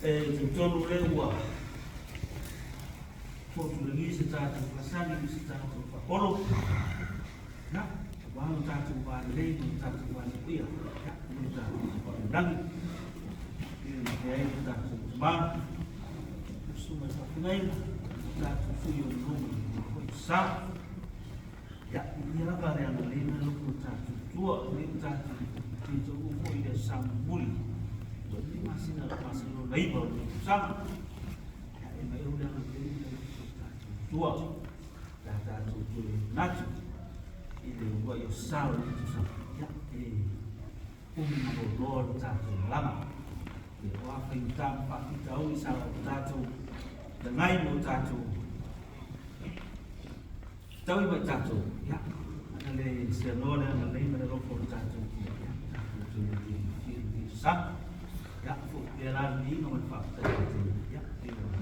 E talitonu lea ua fotulagi se tatou fasagi ma se tatou faapolo, ia, aua lo tatou va lelei ma lo tatou va tapuia, ia, ma lo tatou faapulagi. Ia na ai lo tatou tama, susuga i faafeagaiga, lo tatou sui o le nuu ma le foi sa. Ia, ia lava le agalelei ma le alofa o lo tatou Atua, o lea ua tatou fitauu foi i le aso Sa mulimuli o lenei masina o le masina lona iva o lenei tausaga. Ia, e mai ou le agalelei ma le alofa o lo tatou Atua, pe a tatou toe manatu i le uluai aso Sa o lenei tausaga. Ia, e umi ma loaloa le tatou malaga. Ia, o a faigata ma faafitauli sa o tatou feagai ma o tatou Taui mai tatou, ia, ana le seanoa le agalelei ma le alofa o le tatou Atua, ia, tatou toe le fiafia i lenei tausaga. Ia, foi pea la le viiga ma le faafetai ia te ia, ia, pei ona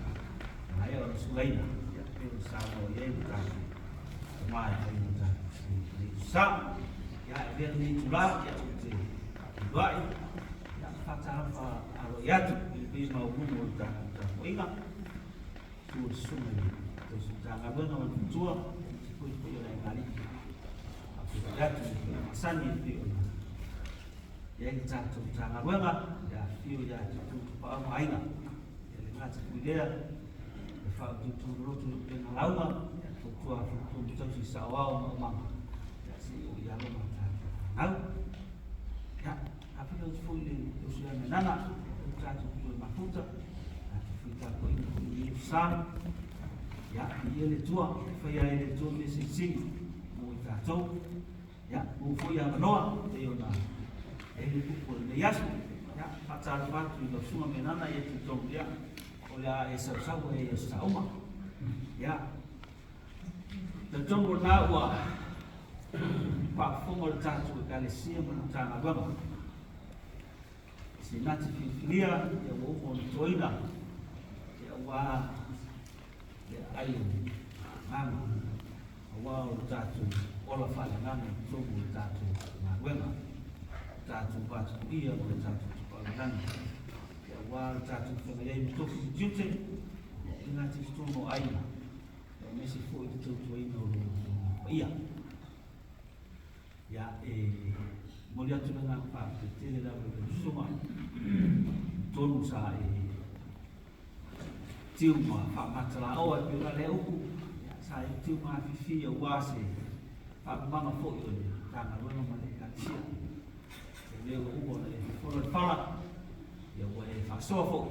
maea ona sulaina, ia, pei ona saunoa i ai le tatou tama e fai mo tatou i lenei tausaga. Ia, e avea lenei itula, ia, ou te faafeiloai, ia, faatalofa aloaia atu i le paia maualuga o le tatou tapuaiga. Tua susuga i le tausi Matagaluega ma le faletua, aemaise foi le paia o le aiga alii. Faafeiloai atu i le paia masani e pei ona i ai le tatou Matagaluega, le afifio ia Tutu Tapaau ma Aiga. E le gata foi lea, le faaututu loloto i upega lauga, ia fautua faletua ma tausi saoao ma aumaga, ia se i oo i alo ma tatou fanau. Ia, afifio atu foi le uso ia Menana, ia tatou toe mafuta, tatou feutapuaiga foi i lenei sa. Ia, viia le Atua, e faia ai le Atua mea silisili mo i tatou. Ia, maua foi avanoa, pei ona i ai le upu o lenei aso. Ia, faatalofa atu i lau Susuga Menana, ia talitonu, ia, o le a e sausau ai i aso sa uma. Ia, Talitonu o lena ua faafofoga le tatou Ekalesia ma le Matagaluega i Senati filifilia ia ua uma ona toaina ia aua le aai o le Agaga, aua o le tatou ola faaleagaga i totonu o le tatou galuega, le tatou vatapuia ma le tatou Tapaau i Lagi, ia aua le tatou feagai ai ma tofi ma tiute, ia e gata i totonu o aiga, aemaise foi le tautuaina o lo outou paia. Ia, e momoli atu le agaga faafetai tele lava i lau susuga, tonu sa e tiu ma faamatalaoa e pei ona lea upu, ia, sa e tiu ma afifi aua se faamamaga foi o le Matagaluega ma le Ekalesia. E lea ua uma ona e fofola le fala, ia ua e faasoa foi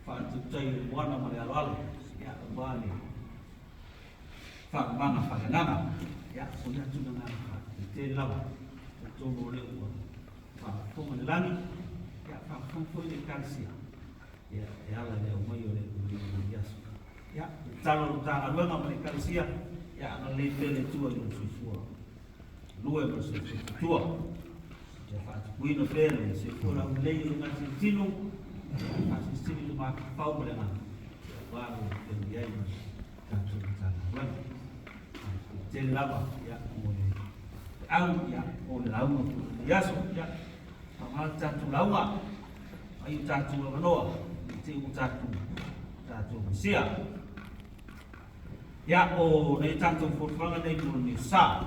faatautai o le moana ma le aloalo, ia, aua le faamamaga faaleagaga. Ia, momoli atu le agaga faafetai tele lava, talitonu o lea ua faafofoga le lagi, ia, faafofoga foi le Ekalesia, ia, e ala i le aumai o le lenei aso. Ia, le tatalo a le Matagaluega ma le Ekalesia, ia, agalelei pea le Atua i lou soifua galue ma le soifua tautua. Ia faatupuina pea le soifua laulelei o le gata i le tino, ia faasilisili le mafaufau ma le agaga, aua le feagai ai ma le tatou Matagaluega. Tele lava, ia, mo le au, ia, mo le lauga foi o lenei aso, ia, faaaoga le tatou lauga, ai o tatou avanoa, ne i te i ua tatou, tatou misia. Ia, o nai a tatou fuafuaga nei mo lenei sa.